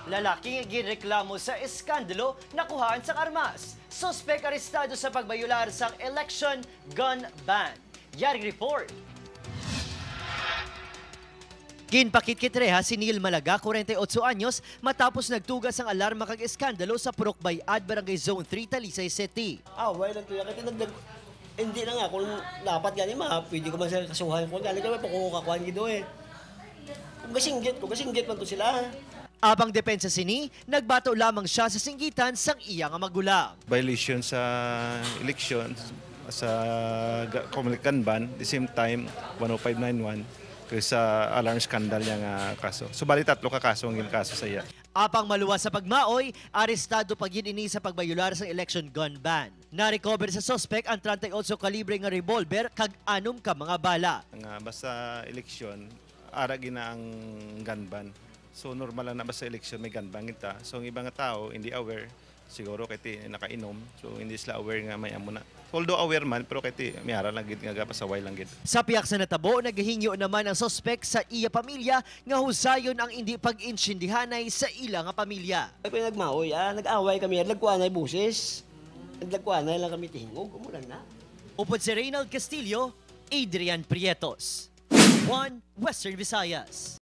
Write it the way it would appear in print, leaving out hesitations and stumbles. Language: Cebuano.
Lalaki nga gireklamo sa eskandalo, nakuhaan sa armas. Suspek arestado sa pagbayular sa election gun ban. Yari report. Ginpakitkitreha si Neil Malaga, 48 anyos, matapos nagtugas ang alarma kag eskandalo sa Purok Bayad, Barangay Zone 3, Talisay City. Away lang to. Kasi nagdag hindi na nga kung dapat gani ma, pwede ko man sila kasuhan ko. Gani kami pakukuha gido eh. Kung gasinggit man to sila. Apang depensa sini, nagbato lamang siya sa singgitan sang iya nga magulang. Violation sa election sa Comelec gun ban, the same time 10591 kay sa alarm scandal niya nga kaso. So bali tatlo ka kaso ang kaso sa iya. Apang maluwas sa pagmaoy, arestado pag ini sa pagbayular sa election gun ban. Na-recover sa suspect ang 38 kalibre nga revolver kag anom ka mga bala. Nga basta election ara gina ang gun ban. So normal lang na basta election may gun ban kita. So ang iba nga tao hindi aware siguro kay ti nakainom. So hindi sila aware nga may amo na. Although aware man, pero kay ti may ara lang gid nga pasaway lang gid. Sa piyak sa natabo, naghihingyo naman ang suspect sa iya pamilya nga husayon ang hindi pag-intindihanay sa ila nga pamilya. Ay pa nagmaoy, nag-away kami, nagkuha na buses. Nagkuha na lang kami tingog, umulan na. Upod si Reynald Castillo, Adrian Prietos. 1 Western Visayas.